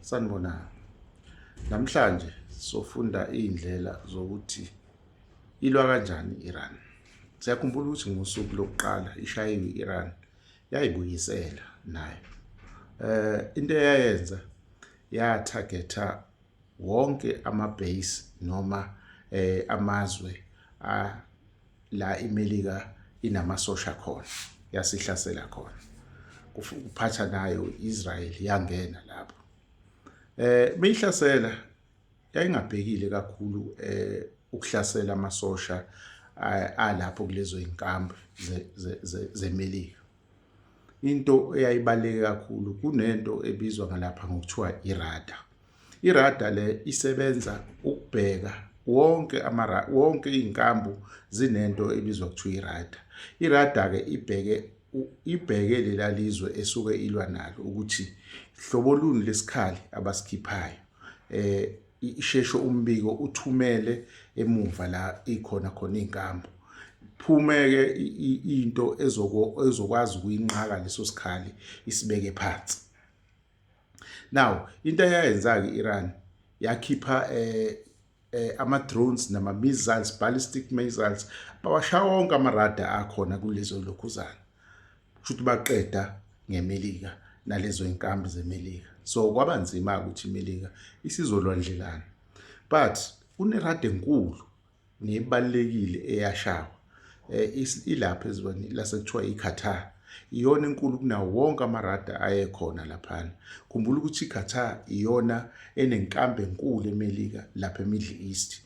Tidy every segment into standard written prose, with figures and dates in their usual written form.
Sanibonani. Namhlanje sofunda iy'ndlela zokuthi ilwa kanjani i-Iran. Siyakhumbula ukuthi ngosuku lokuqala ishayiwe i-Iran yayibuyisela nayo. Into eyayenza yathagetha wonke ama-base noma amazwe la iMelika inamasosha khona, yasihlasela khona. Kuphatha nayo i-Israel yangena lapho. Beyihlasela yayingabhekile kakhulu ukuhlasela amasosha alapho kulezo zinkambi zeMelika. Into eyayibaluleke kakhulu kunento ebizwa ngalapha ngokuthiwa i-radar. I-radar le isebenza ukubheka wonke ama wonke iy'nkambu zinento ebizwa kuthiwa i-radar. I-radar-ke ibheke lela lizwe esuke ilwa nalo ukuthi hlobo luni lesikhali abasikhiphayo. Isheshe umbiko uthumele emuva la ikhona khona iy'nkambu. Phume-ke into ezokwazi ukuyinqaka leso sikhali isibeke phansi. Now into eyayenza-ke i-Iran yakhipha ama-drones nama-missiles, ballistic missiles, bawashaya wonke ama-radar akhona kulezo lokhuzana. Kusho ukuthi baqeda ngeMelika nalezo iy'nkambi zeMelika. So kwaba nzima-ke ukuthi iMelika isizolwandlelana. But kune-radar enkulu nebalulekile eyashawa ilapha ezweni lasekuthiwa iQatar. Iyona enkulu kunawo wonke ama-radar ayekhona laphana. Khumbula ukuthi iQatar iyona enenkambi enkulu eMelika lapha eMiddle East.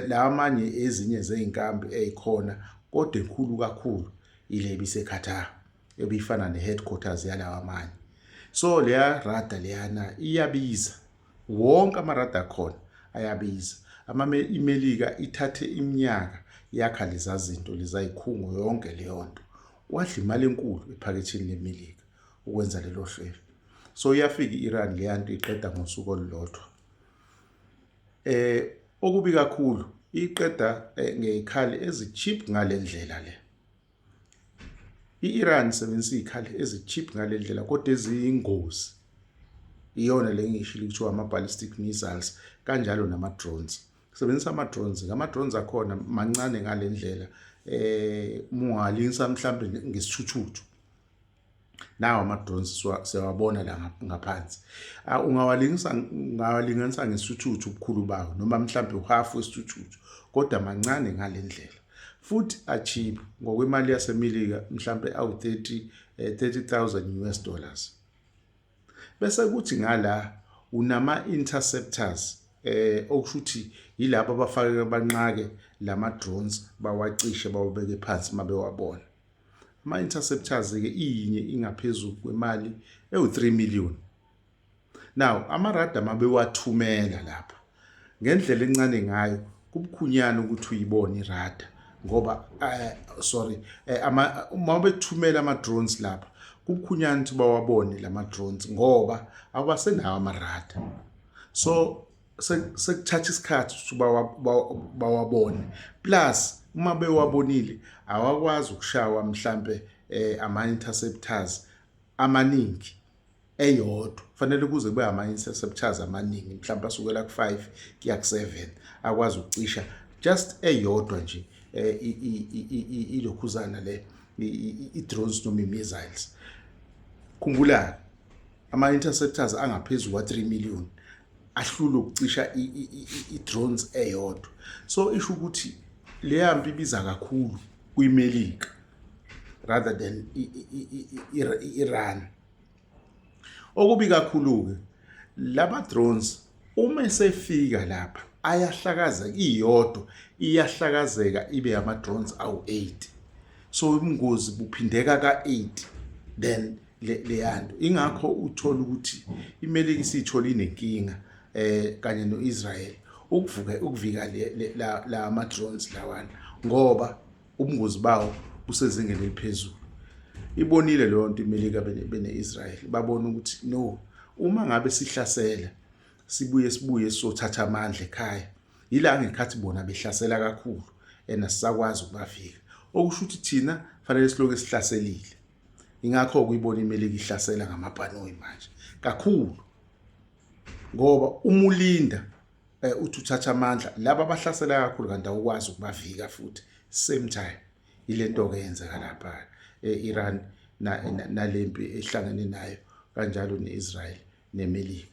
La amanye ezinye zey'nkambi ey'khona kodwa enkulu kakhulu ile ebiseQatar ebifana ne-headquarters yalawa amanye. So leya radar leyana iyabiza. Wonke ama-radar akhona ayabiza. IMelika ithathe iminyaka yakha leza zinto leza yikhungo yonke leyo nto. Kwadla imali enkulu ephaketheni leMelika ukwenza lelo hlelo. So iyafika i-Iran leya nto iqeda ngosuku olulodwa. Okubi kakhulu iqeda ngey'khali ezi-cheap ngale ndlela le. I-Iran isebenzisa iy'khali ezi-cheap ngale ndlela kodwa eziyingozi. Iyona le engiyishilo kuthiwa ama-ballistic missiles kanjalo nama-drones. Sebenzisa ama-drones, ama-drones akhona mancane ngale ndlela uma ungalingisa mhlambe ngesithuthuthu. Nawo ama-drones siyawabona la ngaphansi. Ungawalinganisa ngesithuthuthu ubukhulu bawo noma mhlambe uhafu wesithuthuthu kodwa mancane ngale ndlela. Futhi a-cheap ngokwemali yaseMelika mhlambe awu 30,000 US dollars. Bese kuthi ngala unama-interceptors okusho ukuthi yilabo abafake banqake lama-drones bawacishe bawabeke phansi mabewabona. Ama-interceptors-ke iyinye ingaphezulu kwemali ewu-3 million. Now ama-radar mabewathumela lapha ngendlela encane ngayo kubukhunyana ukuthi uyibone i-radar ngoba sorry uma bethumela ama-drones lapha kubukhunyana ukuthi bawabone lama-drones ngoba abasenawo ama-radar. So sekuthatha isikhathi ukuthi bawabone. Plus uma bewabonile awakwazi ukushawa mhlambe ama-interceptors amaningi eyodwa. Fanele kuze kube ama-interceptors amaningi mhlawumbe asukela ku-5 kuya ku-7 akwazi ukucisha just eyodwa nje ilokhuzana le i-drones noma i-missiles. Khumbula ama-interceptors angaphezu kwa-3 million ahlulwe ukucisha i-drones eyodwa. So isho ukuthi leya mpi ibiza kakhulu kwiMelika rather than i-Iran. Okubi kakhulu-ke lama drones uma esefika lapha ayahlakazeka, iyodwa iyahlakazeka ibe ama drones awu-8. So ubungozi buphindeka ka-8 then leyanto. Ingakho uthola ukuthi iMelika isithola inenkinga kanye no-Israel ukuvuka ukuvika la ama drones lawana ngoba ubungozi bawo busezingeni eliphezulu. Ibonile leyo nto iMelika bene-Israel, babona ukuthi no, uma ngabe sihlasela sibuye sizothatha amandla ekhaya. Yila ngekhathi bona behlasela kakhulu and asisakwazi ukubafika. Okusho ukuthi thina fanele siloke sihlaselile. Ingakho kuyibona iMelika ihlasela ngamabhanoyi manje kakhulu. Ngoba uma ulinda uthi uthatha amandla laba abahlasela kakhulu, kanti awukwazi ukubavika futhi same time. Ilento ke yenzeka lapha eIran nalempi ehlangene nayo kanjalo neIsrael neMelika.